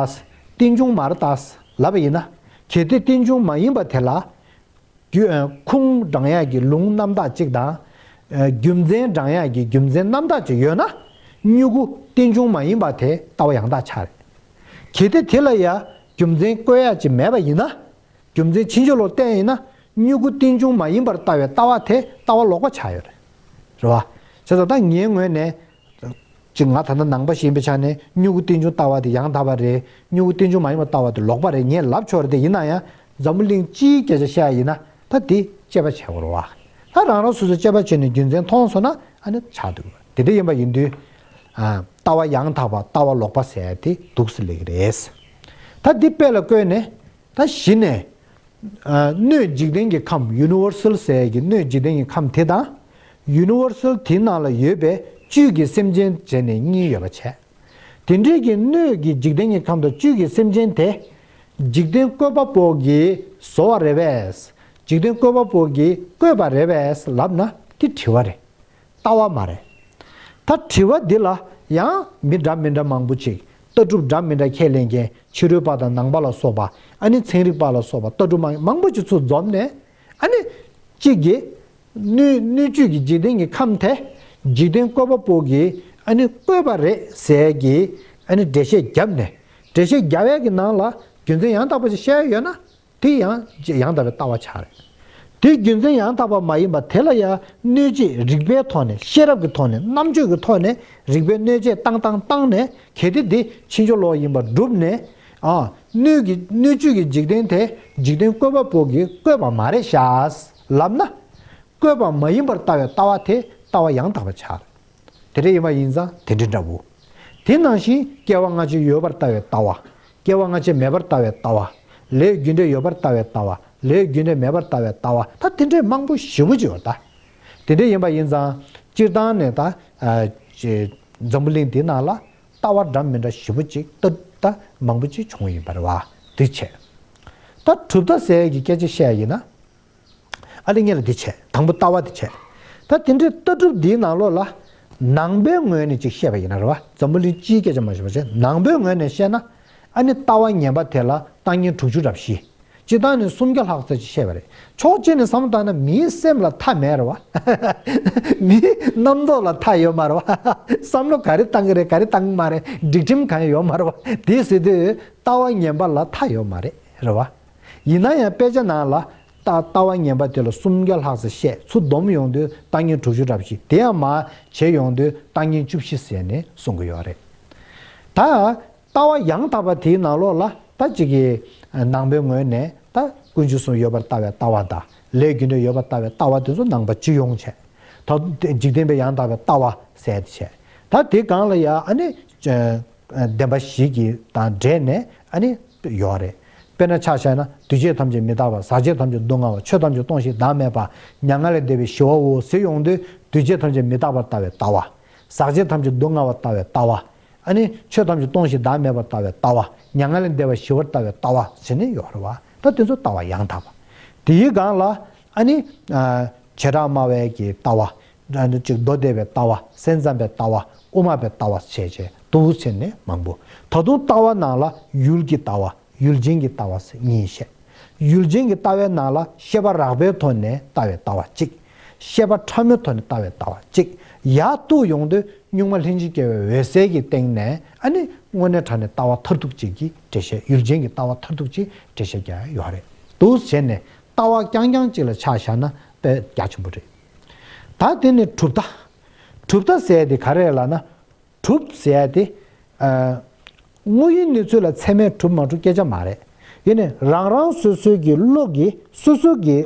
རྟེན་འབྱུང་མ་རེད་ད་ལབ་པ་ཡིན་ན། གལ་ཏེ་རྟེན་འབྱུང་མ་ཡིན་པ་དེ་ལ། རྒྱུ། ཁུངས་དྲང་ཡག་གི་ལུང་རྣམ་དག་ཅིག་དང་། རྒྱུ་མཚན་དྲང་ཡག་གི་རྒྱུ་མཚན་རྣམ་དག་ཅིག་ཡོད་ན། སྨྱུ་གུ་རྟེན་འབྱུང་མ་ཡིན་པ་དེ་ལྟ་བ་ཡང་དག་ཆགས་རེད། གལ་ཏེ་དེ་ལ་ཡ་རྒྱུ་མཚན་བཀོད་ཡག་ཅིག་མེད་པ་ཡིན་ན། རྒྱུ་མཚན་ཕྱིན་ཅི་ལོག་བསྟན་ཡིན་ན། སྨྱུ་གུ་རྟེན་འབྱུང་མ་ཡིན་པར་ལྟ་བའི་ལྟ་བ་དེ་ལྟ་བ་ལོག་པ་ཆགས་ཡོད་རེད། རེད་བ། བྱས་ཙང་ད་ངའི་ངོས་ནས། ཅིག་ང་ད་ལྟ་ནང་པ་ཞིག་ཡིན་པའི་ཆ་ནས་སྨྱུ་གུ་རྟེན་འབྱུང་ལྟ་བ་དེ་ཡང་དག་པ་རེད། སྨྱུ་གུ་རྟེན་འབྱུང་མ་ཡིན་པར་ལྟ་བ་དེ་ལོག་པ་རེད་ངས་ལབ་ཆོག་རེད་དེ། ཡིན་ན་ཡང་འཛམ་བུ་གླིང་སྤྱིའི་སྐད་ཆ་བཤད་ཡ་ཡིན་ན་ད་དེ་དཔྱད་པ་བྱེད་དགོས་རེད་བ། ད་རང་རང་སོ་སོའི་དཔྱད་པ་བྱས་ནས་རྒྱུ་མཚན་མཐོང་སོང་ན་ཨ་ནི་ཆགས་འདུག་དེ་འདྲ་ཡིན་པ་ཡིན་དུས། ཨ། ལྟ་བ་ཡང་དག་པ་ལྟ་བ་ལོག་པ་ཟེར་ཡ་དེ་འདུག་སེ་སླེབས་ཀྱི་རེད། ད་འདི་དཔེ་ལ་བཀོད་ནས་ད་གཞི་ནས། ཨ། སྣོད་འཇིག་རྟེན་གྱི་ཁམས་ཡུ་ནི་ཝར་སལ་ཟེར་ཡ་གི་སྣོད་འཇིག་རྟེན་གྱི་ཁམས་དེ་དང་། ཡུ་ནི་ཝར་སལ་དེའི་ནང་ལ་ཡོད་པའི་བཅུད་ཀྱི་སེམས་ཅན་བྱས་ནས་གཉིས་ཡོད་པ་བྱས། དེ་འདྲའི་གི་སྣོད་ཀྱི་འཇིག་རྟེན་གྱི་ཁམས་དང་བཅུད་ཀྱི་སེམས་ཅན་དེ། འཇིག་རྟེན་བཀོད་པ་པོ་གིས་བཟོ་བ་རེད་པས། འཇིག་རྟེན་བཀོད་པ་པོ་གིས་བཀོད་པ་རེད་པས་ལབ་ན་དེ་དྲི་བ་རེད། ལྟ་བ་མ་རེད། ད་དྲི་བ་འདི་ལ་ཡང་མི་འདྲ་མི་འདྲ་མང་པོ་ཅིག་ལྟ་གྲུབ་འདྲ་མི་འདྲ་ཁས་ལེན་མཁན་ཕྱི་རོལ་པ་དང་ནང་པ་ལ་སོགས་པ། ཨ་ནི་ཚན་རིག་པ་ལ་སོགས་པ་ལྟ་གྲུབ་མང་མང་པོ་ཅིག་ཚུར་འཛོམས་ནས། ཨ་ནི་གཅིག་གིས་སྣོད་སྣོད་བཅུད་ཀྱི་འཇིག་རྟེན་གྱི་ཁམས་དེ་འཇིག་རྟེན་བཀོད་པ་པོ་གིས་ཨ་ནི་བཀོད་པ་རེད་ཟེར་གྱི་ཨ་ནི་འགྲེལ་བཤད་བརྒྱབ་ནས། འགྲེལ་བཤད་བརྒྱབ་ཡས་ཀྱི་ནང་ལ་རྒྱུ་མཚན་ཡང་དག་པ་ཞིག་བཤད་ཡོད་ན། དེ་ཡང་ཡང་དག་པའི་ལྟ་བ་ཆགས་རེད། དེ་རྒྱུ་མཚན་ཡང་དག་པ་མ་ཡིན་པ་དེ་ལ་ཡང་གནོད་བྱེད་རིགས་པའི་ཐོག་ནས། ཤེས་རབ་ཀྱི་ཐོག་ནས། རྣམ་དཔྱོད་ཀྱི་ཐོག་ནས་རིགས་པའི་གནོད་བྱེད་བཏང་བཏང་བཏང་ནས། གལ་ཏེ་དེ་ཕྱིན་ཅི་ལོག་ཡིན་པར་བསྒྲུབས་ནས། ཨ། སྣོད་ཀྱི་སྣོད་བཅུད་ཀྱི་འཇིག་རྟེན་དེ་འཇིག་རྟེན་བཀོད་པ་པོ་གིས་བཀོད་པ་མ་རེད་ཤག་ལབ་ན། བཀོད་པ་མ་ཡིན་པར་ལྟ་བའི་ལྟ་བ་དེ་ལྟ་བ་ཡང་དག་པ་ཆགས་རེད། དེ་འདྲ་ཡིན་པ་ཡིན་ཙང་དེ་འདྲའི་འདྲ་བོ། དེ་ནང་བཞིན་སྐྱེ་བ་སྔ་ཕྱི་ཡོད་པར་ལྟ་བའི་ལྟ་བ། སྐྱེ་བ་སྔ་ཕྱི་མེད་པར་ལྟ་བའི་ལྟ་བ། ལས་རྒྱུ་འབྲས་ཡོད་པར་ལྟ་བའི་ལྟ་བ། ལས་རྒྱུ་འབྲས་མེད་པར་ལྟ་བའི་ལྟ་བ། ད་དེ་འདྲའི་མང་པོ་ཞེ་པོ་ཅིག་ཡོད་ད། དེ་འདྲ་ཡིན་པ་ཡིན་ཙང་སྤྱིར་བཏང་ནས་ད། ཨ། ཅེ། འཛམ་བུ་གླིང་འདི་ནང་ལ་ལྟ་བ་འདྲ་མི་འདྲ་ཞེ་པོ་ཅིག་ད་ད་མང་པོ་ཅིག་བྱུང་ཡིན་པ་རེད་བ། དེ་བྱས། ད་གྲུབ་མཐའ་ཟེར་གྱི་སྐད་ཆ་བཤད་ཡིན་ན། ཨ་ནི་ངས་ལ་འདི་བྱས། དང་པོ་ལྟ་བ་འདི་བྱས། ད་དེ་འདྲའི་ལྟ་གྲུབ་འདིའི་ནང་ལོགས་ལ་ནང་པའི་ངོས་ནས་ཅིག་བཤད་པ་ཡིན་ན་རེད་བ། འཛམ་བུ་གླིང་སྤྱིའི་སྐད་ཆ་མ་བཤད་པ་བྱས། ནང་པའི་ངོས་ནས་བཤད་ན། ཨ་ནི་ལྟ་བ་ངན་པ་དེ་ལ་ལྟ་ངན་དྲུག་ཅུ་རེ་བཞི། སྤྱིར་བཏང་ནས་སུམ་བརྒྱ་ལྷག་ཙམ་ཅིག་བཤད་པ་རེད། ཕྱོགས་གཅིག་ནས་བསམ་བློ་བཏང་ན་མིའི་སེམས་ལ་མཐའ་མེད་རེད་བ། མིའི་རྣམ་རྟོག་ལ་མཐའ་ཡོད་མ་རེད་བ། བསམ་བློ་ག་རེ་བཏང་གི་རེད། ག་རེ་བཏང་གི་མ་རེད། སྒྲིག་ཁྲིམས་གང་ཡང་ཡོད་མ་རེད་བ། དེ་ཟེར་དུས་ལྟ་བ་ངན་པ་ལ་མཐའ་ཡོད་མ་རེད། རེད་བ། ཡིན་ན་ཡང་དཔེ་ཆ་ནང་ལ་ལྟ་ལྟ་བ་ངན་པ་དེ་ལ་སུམ་བརྒྱ་ལྷག་ཙམ་བཤད། ཚུར་བསྡོམས་ཡོང་དུས་ལྟ་ངན་དྲུག་ཅུ་རེ་བཞི། དེ་ཡང་མར་བྱས་ཡོང་དུས་ལྟ་ངན་བཅུ་བཞི་ཟེར་ནས་གསུང་གི་ཡོད་རེད། ད་ལྟ་བ་ཡང་དག་པ་དེའི་ནང་ལོགས་ལ་ད་ཅིག་གི་ནང་པའི་ངོས་ནས་ད་ཀུན་འབྱུང་གསུམ་ཡོད་པར་ལྟ་བའི་ལྟ་བ་དང་། ལས་རྒྱུ་འབྲས་ཡོད་པར་ལྟ་བའི་ལྟ་བ་དེ་ཚོ་ནང་པ་སྤྱི་ཡོངས་བྱས། ད་འཇིག་རྟེན་པའི་ཡང་དག་པའི་ལྟ་བ་ཟེར་དེ་བྱས། ད་དེ་སྒང་ལ་ཡ་ཨ་ནི། བདེན་པ་བཞི་གི་དང་འབྲེལ་ནས་ཨ་ནི་ཡོད་རེད། དཔེར་ན་ཆ་བཞག་ན། འདུས་བྱས་ཐམས་ཅད་མི་རྟག་པ། ཟག་བཅས་ཐམས་ཅད་སྡུག་བསྔལ་བ། ཆོས་ཐམས་ཅད་སྟོང་ཞིང་བདག་མེད་པ། མྱ་ངན་ལས་འདས་པའི་ཞི་བའོ་ཟེར་ཡོང་དུས། འདུས་བྱས་ཐམས་ཅད་མི་རྟག་པར་ལྟ་བའི་ལྟ་བ། ཟག་བཅས་ཐམས་ཅད་སྡུག་བསྔལ་བར་ལྟ་བའི་ལྟ་བ། ཨ་ནི་ཆོས་ཐམས་ཅད་སྟོང་ཞིང་བདག་མེད་པར་ལྟ་བའི་ལྟ་བ། མྱ་ངན་ལས་འདས་པ་ཞི་བར་ལྟ་བའི་ལྟ་བ་ཟེར་ནས་ཡོད་རེད་བ། ད་དེ་ཚོ་ལྟ་བ་ཡང་དག་པ། དེའི་སྒང་ལ་ཨ་ནི། ཨ། བྱེ་བྲག་སྨྲ་བའི་གི་ལྟ་བ། ཨ་ནི་ཅིག་མདོ་སྡེ་པའི་ལྟ་བ། སེམས་ཙམ་པའི་ལྟ་བ། དབུ་མ་པའི་ལྟ་བ་བྱས་བྱས་འདུག་བྱས་ནས་མང་པོ། ད་དུང་ལྟ་བ་ནང་ལ་ཡུལ་གྱི་ལྟ་བ། ཡུལ་ཅན་གྱི་ལྟ་བ་ཟེར་གཉིས་བཤད། ཡུལ་ཅན་གྱི་ལྟ་བའི་ནང་ལ་ཤེས་པ་རགས་པའི་ཐོག་ནས་ལྟ་བའི་ལྟ་བ་གཅིག། ཤེས་པ་ཕྲ་མོའི་ཐོག་ནས་ལྟ་བའི་ལྟ་བ་གཅིག། ཡར་གཏུགས་ཡོང་དུས་གཉུག་མ་ལྷན་ཅིག་སྐྱེས་པའི་འོད་གསལ་གྱི་སྟེང་ནས་ཨ་ནི་དངོས་གནས་དྲང་གནས་ལྟ་བ་མཐར་ཐུག་ཅིག་གི་འགྲེལ་བཤད། ཡུལ་ཅན་གྱི་ལྟ་བ་མཐར་ཐུག་ཅིག་འགྲེལ་བཤད་རྒྱག་ཡ་ཡོད་རེད། འདུག་བྱས་ནས་ལྟ་བ་རྐྱང་རྐྱང་གཅིག་ལ་ཆ་བཞག་ན་དཔེ་རྒྱ་ཆེན་པོ་རེད། ད་དེ་ནས་གྲུབ་མཐའ། གྲུབ་མཐའ་ཟེར་ཡ་དེ་ག་རེ་རེད་ལབ་ན། གྲུབ་ཟེར་ཡ་དེ། ཨ། དངོས་ཡོད་གནས་ཚུལ་ལ་ཚད་མས་གྲུབ་མ་གྲུབ་སྐད་ཆ་མ་རེད། ཡིན་ནའི་རང་རང་སོ་སོའི་གི་བློ་གི་སོ་སོ་གི།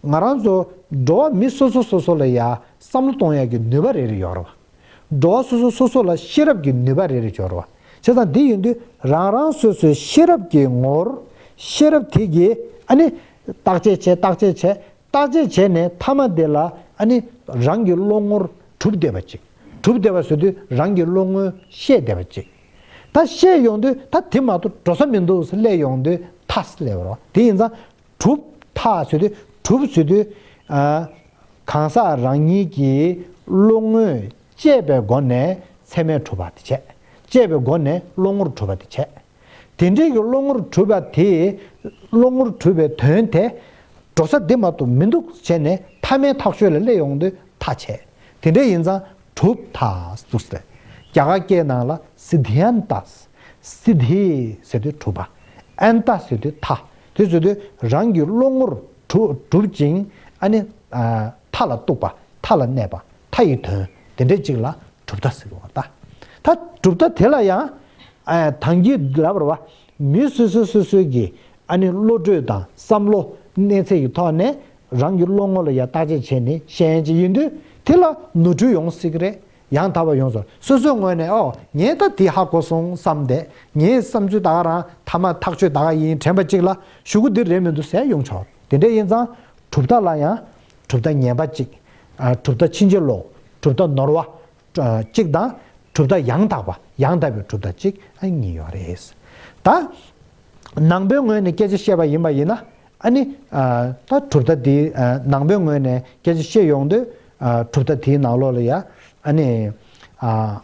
ང་རང་ཚོ་འགྲོ་བ་མི་སོ་སོ་སོ་སོ་ལ་ཡ་བསམ་བློ་གཏོང་ཡ་གི་ནུས་པ་རེ་རེ་ཡོད་རེད་བ། འགྲོ་བ་སོ་སོ་སོ་སོ་ལ་ཤེས་རབ་ཀྱི་ནུས་པ་རེ་རེ་ཡོད་རེད་བ། བྱས་ཙང་འདི་ཡིན་དུས་རང་རང་སོ་སོའི་ཤེས་རབ་ཀྱི་ངོར། ཤེས་རབ་དེ་གིས་ཨ་ནི་བརྟག་དཔྱད་བྱས། བརྟག་དཔྱད་བྱས། བརྟག་དཔྱད་བྱས་ནས་མཐའ་མ་དེ་ལ་ཨ་ནི་རང་གི་བློ་ངོར་གྲུབ་བསྡད་པ་ཅིག། གྲུབ་བསྡད་པ་ཟེར་དུས་རང་གི་བློ་ངོར་ཤེས་བསྡད་པ་ཅིག། ད་ཤེས་ཡོང་དུས་ད་དེ་མ་གཏོགས་འགྲོ་ས་མི་འདུག་ཟེར་སླེབས་ཡོང་དུས་མཐའ་ཟེར་སླེབས་པ་རེད། དེ་ཡིན་ཙང་གྲུབ་མཐའ་ཟེར་དུས། གྲུབ་ཟེར་དུས། ཨ། གང་ཟག་རང་ཉིད་ཀྱི་བློ་ངོར་དཔྱད་པའི་སྒོ་ནས་ཚད་མས་གྲུབ་པ་དེ་བྱས། དཔྱད་པའི་སྒོ་ནས་བློ་ངོར་གྲུབ་པ་དེ་བྱས། དེ་འདྲའི་གི་བློ་ངོར་གྲུབ་པ་དེ། བློ་ངོར་གྲུབ་པའི་དོན་དེ་འགྲོ་ས་འདི་མ་གཏོགས་མི་འདུག་བྱས་ནས་མཐའ་མའི་ཐག་ཆོད་ལ་སླེབས་ཡོང་དུས་མཐའ་བྱས། དེ་འདྲ་ཡིན་ཙང་གྲུབ་མཐའ་འདུག་ཟེར། རྒྱ་གར་སྐད་ནང་ལ་སིདྡྷི་ཨན་ཏ། སིདྡྷི་ཟེར་དུས་གྲུབ་པ། ཨན་ཏ་ཟེར་དུས་མཐའ། དེ་ཟེར་དུས་རང་གི་བློ་ངོར་གྲུབ་གྲུབ་ཅིང་ཨ་ནི། ཨ། མཐའ་ལ་གཏུགས་པ། མཐའ་ལ་གནས་པ། མཐའ་ཡི་དོན། དེ་འདྲ་ཅིག་ལ་གྲུབ་མཐའ་ཟེར་བ་ད། ད་གྲུབ་མཐའ་དེ་ལ་ཡང་། ཨ། ཐང་གི་ལབ་རེད་བ། མི་སོ་སོ་སོ་སོའི་གི་ཨ་ནི་བློ་གྲོས་དང་བསམ་བློ་གནས་ཚད་ཀྱི་ཐོག་ནས་ རང་གི་བློ་ངོ་ལ་ཡ་བརྟག་དཔྱད་བྱས་ནས་བཤད་ཡན་ཅིག་ཡིན་དུས་དེ་ལ་ནོར་འཁྲུལ་ཡོང་སྲིད་ཀྱི་རེད། ཡང་དག་པ་ཡོང་ཟེར། སོ་སོའི་ངོས་ནས་ཨོ་ངས་ད་དེ་ཧ་གོ་སོང་བསམ་བསྡད། ངའི་བསམ་ཚུལ་ད་ག་རང་ཐ་མ་ཐག་ཆོད་ད་ག་ཡིན་དྲན་པ་གཅིག་ལ་གཞུག་གུ་འདི་རེད་མི་འདུག་ཟེར་ཡོང་ཆོག་དེ་འདྲ་ཡིན་ཙང་གྲུབ་མཐའ་ལ་ཡང་གྲུབ་མཐའ་ངན་པ་གཅིག་ཨ་གྲུབ་མཐའ་ཕྱིན་ཅི་ལོག་གྲུབ་མཐའ་ནོར་བ་ཨ་གཅིག་དང་གྲུབ་མཐའ་ཡང་དག་པ་ཡང་དག་པའི་གྲུབ་མཐའ་གཅིག་ཨ་གཉིས་ཡོད་རེད། ད་ནང་པའི་ངོས་ནས་སྐད་ཆ་བཤད་པ་ཡིན་པ་ཡིན་ན་ཨ་ནི་ཨ་ད་གྲུབ་མཐའ་དེ་ཨ་ནང་པའི་ངོས་ནས་སྐད་ཆ་བཤད་ཡོང་དུས་ཨ་གྲུབ་མཐའ་དེའི་ནང་ལོགས་ལ་ཡ་ཨ་ནི་ཨ།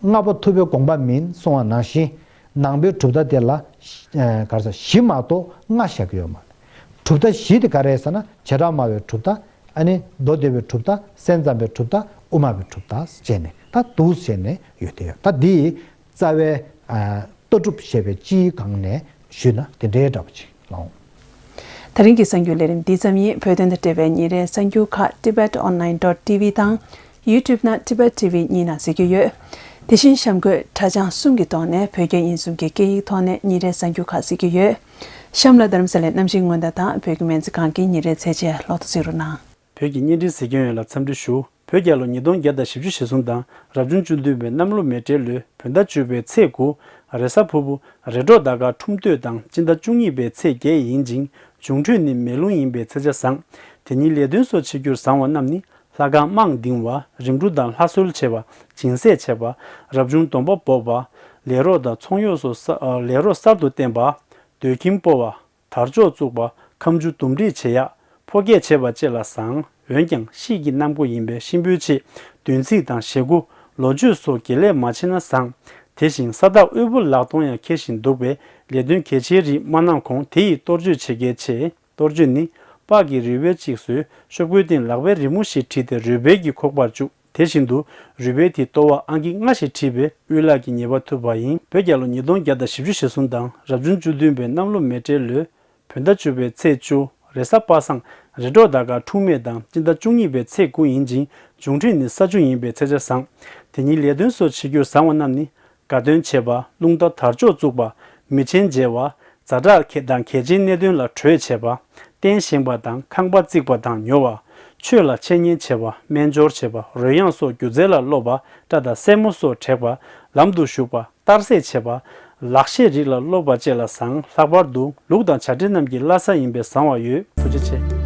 ལྔ་པོ་ཐུབ་པའི་དགོངས་པ་མིན་གསུང་བ་ནང་བཞིན། ནང་པའི་གྲུབ་མཐའ་དེ་ལ་ཨ་ག་རེ་ཟེར་བཞི་མ་གཏོགས་ལྔ་བཞག་གི་ཡོད་མ་རེད། གྲུབ་མཐའ་བཞི་དེ་ག་རེ་ཟེར་ན་བྱེ་བྲག་སྨྲ་བའི་གྲུབ་མཐའ། ཨ་ནི་མདོ་སྡེ་པའི་གྲུབ་མཐའ། སེམས་ཙམ་པའི་གྲུབ་མཐའ། དབུ་མ་པའི་གྲུབ་མཐའ་བྱས་ནས་ད་འདུག་བྱས་ནས་ཡོད་དེ་ཡོད། ད་འདི་རྩ་བའི་ཨ་ལྟ་གྲུབ་ཞེས་པའི་སྤྱིའི་སྒང་ནས་ཞུས་ན་དེ་འདྲའི་འདྲ་པོ་ཅིག་ལའོ། ད་རིང་གི་གསར་འགྱུར་ལས་རིམ་འདི་ཙམ་ཡིན། བོད་དོན་དང་འབྲེལ་བའི་ཉིན་རེའི་གསར་འགྱུར་ཁག་Tibet Online dot T V དང་YouTube ན་Tibet T V གཉིས་ནང་གཟིགས་རྒྱུ་ཡོད། དེ་བཞིན་གཤམ་འཁོད་དྲ་བྱང་གསུམ་གྱི་ཐོག་ནས་བོད་རྒྱ་དབྱིན་གསུམ་གྱི་སྐད་ཡིག་ཐོག་ནས་ཉིན་རེའི་གསར་འགྱུར་ཁག་གཟིགས་རྒྱུ་ཡོད། གཤམ་ལ་རྡ་རམ་ས་ལའི་གནམ་གཤིས་སྔོན་བརྡ་དང་བོད་ཀྱི་སྨན་རྩིས་ཁང་གི་ཉིན་རེའི་ཚད་ཆེན་ལོག་ཏུ་གཟིགས་རོགས་གནང་། བོད་ཀྱི་བརྙན་འཕྲིན་གཟིགས་སྐྱོང་ཡོངས་ལ་འཚམས་འདྲི་ཞུ། བོད་རྒྱལ་ལོ་ཉིས་སྟོང་བརྒྱ་དང་བཞི་བཅུ་ཞེ་གསུམ་དང་རབ་བྱུང་བཅུ་བདུན་པའི་གནམ་ལོ་མེ་སྤྲེལ་ལོའི་བོད་ཟླ་བཅུ་པའི་ཚེས་དགུ། རེས་གཟའ་ཕུར་བུ། རེས་གྲོགས་ཟླ་སྐར་འཁྲུངས་སྟོད་དང་སྤྱི་ཟླ་བཅུ་གཉིས་པའི་ཚེས་བརྒྱད་ཡིན་ཅིང་འབྱུང་འཕྲོད་ནི་མེ་རླུང་ཡིན་པའི་ཚེས་ཆ་བཟང་། དེ་ཉིན་ལས་དོན་སོགས་བྱེད་རྒྱུར་བཟང་བ་རྣམས་ནི། ལྷ་ཁང་རྨང་འདིང་བ། རིམ་གྲོ་དང་ལྷ་གསོལ་བྱེད་པ། སྦྱིན་སྲེག་བྱེད་པ། རབ་བྱུང་སྡོམ་པ་འབོགས་པ། ལས་རོགས་དང་ཚོང་གཡོག་སོགས་ས་ཨ་ལས་རོགས་གསར་དུ་བསྟེན་པ། སྡོད་ཁྱིམ་སྤོ་བ། དར་ལྕོག་བཙུགས་པ། ཁ་མཆུ་འདུམ་འགྲིག་བྱེད་ཡག་ཕོ་སྐྱེས་བྱེད་པ་བཅས་ལ་བཟང་། འོན་ཀྱང་དཔྱིད་ཀྱི་གནམ་སྒོ་ཡིན་པས་གཤིན་པོའི་ཆེད་བདུན་ཚིགས་དང་ཞེ་དགུ། ལོ་མཆོད་སོགས་དགེ་ལས་མ་བྱས་ན་བཟང་། དེ་བཞིན་ས་བདག་དབུལ་པོ་ལག་སྟོང་ཡང་འཁེལ་བཞིན་འདུག་པས་ལས་དོན་གལ་ཆེའི་རིགས་མ་གནང་གོང་དེ་ཡི་གཏོར་མཆོད་བྱེད་གལ་ཆེ། གཏོར་མཆོད་ནི། སྤགས་ཀྱི་རུས་སྦལ་གཅིག་བཟོས། ཤོག་བུའི་སྟེང་ལག་པའི་རི་མོ་ཞིག་བྲིས་ཏེ་རུས་སྦལ་གྱི་ཁོག་པར་བཅུག་དེ་བཞིན་དུ། རུས་སྦལ་དེའི་ལྟོ་བར་ཨང་ཀི་ལྔ་ཞིག་བྲིས་པས་དབུལ་ལག་གི་ཉེས་པ་ཐུབ་པ་ཡིན། བོད་རྒྱལ་ལོ་ཉིས་སྟོང་བརྒྱ་དང་བཞི་བཅུ་ཞེ་གསུམ་དང་རབ་བྱུང་བཅུ་བདུན་པའི་གནམ་ལོ་མེ་སྤྲེལ་ལོའི་བོད་ཟླ་བཅུ་པའི་ཚེས་བཅུ། རེས་གཟའ་པ་སངས། རེས་གྲོགས་ཟླ་སྐར་འཁྲུངས་སྨེ་དང་སྤྱི་ཟླ་བཅུ་གཉིས་པའི་ཚེས་དགུ་ཡིན་ཅིང་འབྱུང་འཕྲོད་ནི་ས་ཆུ་ཡིན་པའི་ཚེས་ཆ་བཟང་། དེ་ཉིན་ལས་དོན་སོགས་བྱེད་རྒྱུར་བཟང་བ་རྣམས་ནི། དགའ་སྟོན་བྱེད་པ། རླུང་རྟ་དར་ལྕོག་བཙུགས་པ། མི་ཆེན་མཇལ་བ། ཛ་དྲག་དང་གལ་ཆེའི་གནད་དོན་ལ་གྲོས་བྱེད་པ། རྟེན་བཞེངས་པ་དང་ཁང་པ་བརྩིགས་པ་དང་ཉོ་བ། ཆོས་ལ་འཆད་ཉན་བྱེད་པ། སྨན་སྦྱོར་བྱེད་པ། རོལ་དབྱངས་སོགས་སྒྱུ་རྩལ་ལ་སློབ་པ། སྐྲ་དང་སེན་མོ་སོགས་བྲེག་པ། ལམ་དུ་ཞུགས་པ། གཏར་སྲེག་བྱེད་པ། ལག་ཤེས་རིགས་ལ་སློབ་པ་བཅས་ལ་བཟང་། ལྷག་པར་དུ་ལུག་དང་བྱ་སྤྲེལ་རྣམས་ཀྱི་བླ་གཟའ་ཡིན་པས་བཟང་བ་ཡོད། ཐུགས་རྗེ་ཆེ།